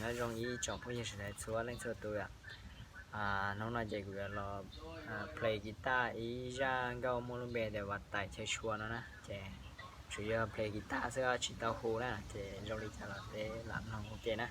Nyob zoo ib tsoom phooj ywg sawv daws txhua leej txhua tus. Hnub no ces kuv yuav los play guitar ib zaj nkauj muaj lub npe tias Vaj Tais Chaw Tshua no na, ces tsuas yog play guitar xwb tsis tau hu na, ces zoo li cas los peb lam mloog ua ke na.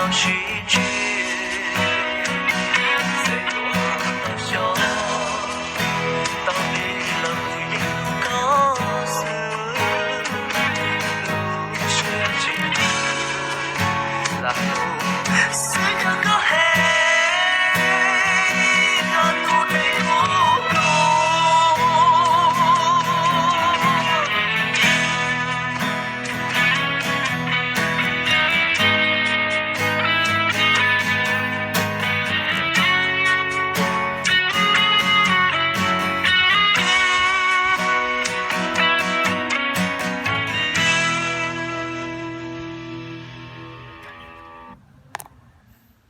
Tau siv